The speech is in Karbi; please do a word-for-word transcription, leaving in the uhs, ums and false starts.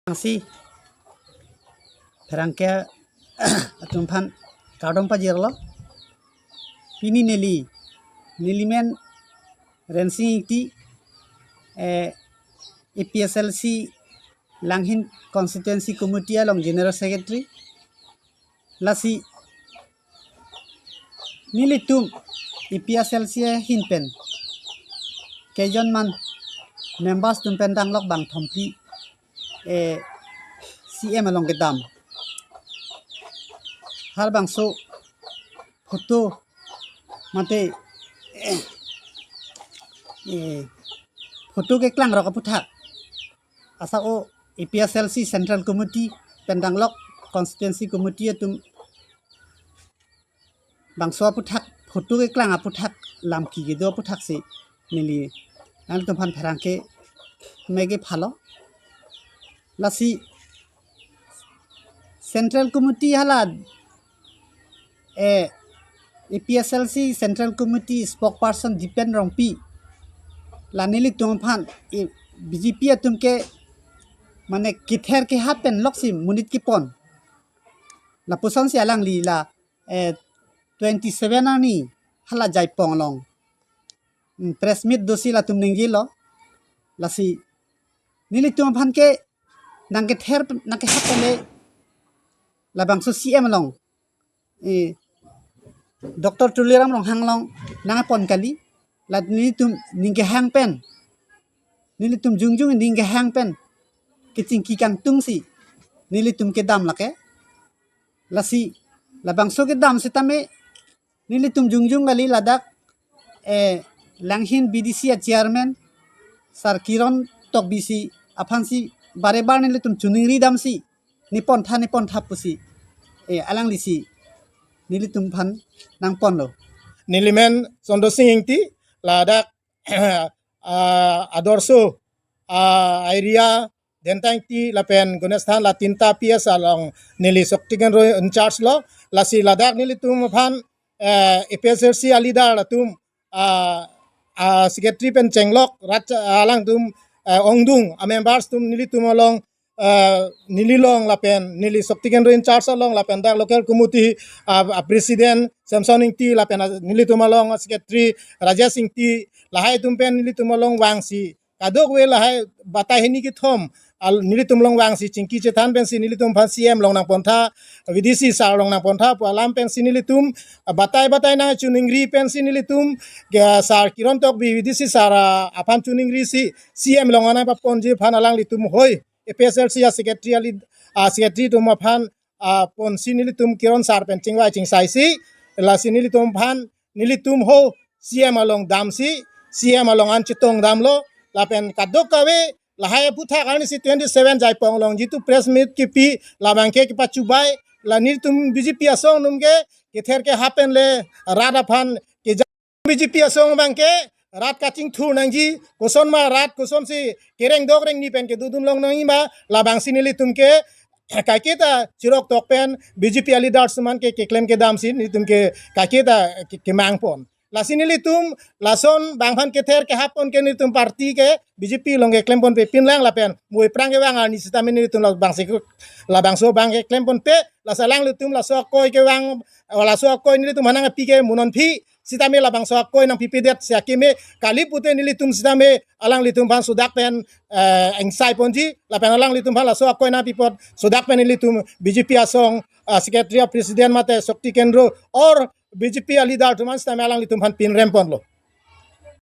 Lasi pherangke atum aphan kardom pajirlo. Pini neli, nelimen Rensing Ingti, eh, A P S L C Langhin Constituency Committee along General Secretary. Lasi nelitum A P S L C ahin pen keijon man members atum pen danglok bang thomphli, eh, C M along kedam. Harbangso photo mate, eh, eh, photo keklang rok aphuthak, asa o A P S L C Central Committee pen danglok Constituency Committee atum bangso aphuthak, photo keklang aphuthak, lam ki kedo aphuthak si neli nangtum aphan pherangke mege phalo. Lasi Central Committee hala, eh, A P S L C Central Committee spokesperson Dipen Rongpi, la nelitum aphan, eh, B J P atum ke mane kether kehap pen loksi monit kepon. Lapuson si alangli la, eh, twenty seven arni hala Jaipong along, hmm, press meet dosi latum ningjelo. Lasi nelitum aphan ke nangkether, nangkehap pen le labangso C M along, eh, Doctor Tuliram Ronghang along nangpon kali, la nelitum ning kehang pen, nelitum jongjong ning kehang pen kechingki kangtung si nelitum kedam lake. Lasi labangso kedam sitame nelitum jongjong kali, ladak, eh, Langhin B D C a chairman Sar Kiron Tokbi si aphan si bare bare nelitum choningri dam si, ne pon tha, ne pon tha pusi, eh, alangli si nelitum aphan nangponlo. Nelimen Chandra Sing Ingti, ladak, ah, Adorsho, ah, area, Dentang T lapen Ganesh Than, la tinta P S along neli Shakti Kendra in charge lo. Lasi ladak nelitum aphan, eh, A P S L C a leader atum, ah, ah, secretary pen chenglok rat, ah, alangtum, eh, ongdung a members atum nelitum along, eh, neli along lapen neli Shakti Kendra in charge along lapen dak local committee, ah, ah, president Samson Ingti lapen, ah, nelitum along secretary Rajesh Ingti, lahai atum pen nelitum along vangsi kadokave lahai batai hini kethom al nelitum along vangsi chingki chethan pensi nelitum aphan C M along nangpon tha, V D C sir along nangpon tha pu alam pensi nelitum, ah, batai batai nangchoningri pensi nelitum, ah, Sar Kiron Tokbi V D C sir, ah, aphan choningri si C M along nangpaponji aphan alanglitum hoi A P S L C a secretary ali, ah, secretary atum aphan, ah, ponsi nelitum Kiron sir pen chingvai chingsai si, lasi nelitum aphan, nelitum ho C M along damsi, C M along an chetong damlo, lapen kadokave lahai aphuthak arni si twenty seven Jaipong along jitu press meet kipi, labang ke kepachubai, la nelitum B J P asong atum ke kether kehap pen le rat aphan keja, B J P asong abang ke rat kachingthur nangji, koson ma rat, koson si kereng dok reng ni pen kedodun long nangji ma, labangsi nelitum ke kaiketa chirok tok pen B J P a leaders atum an ke keklem kedam si nelitum ke kaiketa ke, kemang pon. Lasi nelitum lason bang aphan kether kehap pon ke nelitum party ke B J P along keklem ponpe pinlang lapen mo aphrang kevang arni sitame nelitum labangsi, labangso abang keklem ponpe, lasi alanglitum laso akoi kevang, laso akoi nelitum aphan nangpi ke mo non phi, sitame labangso akoi nangpipedet si akeme kali pute nelitum sitame alanglitum aphan sodak pen, eh, ingsai ponji, lapen alanglitum aphan laso akoi nangpi apot sodak pen nelitum B J P asong, ah, secretary a president mate Shakti Kendra or B J P a leader atum an sitame alanglitum aphan pinrem ponlo.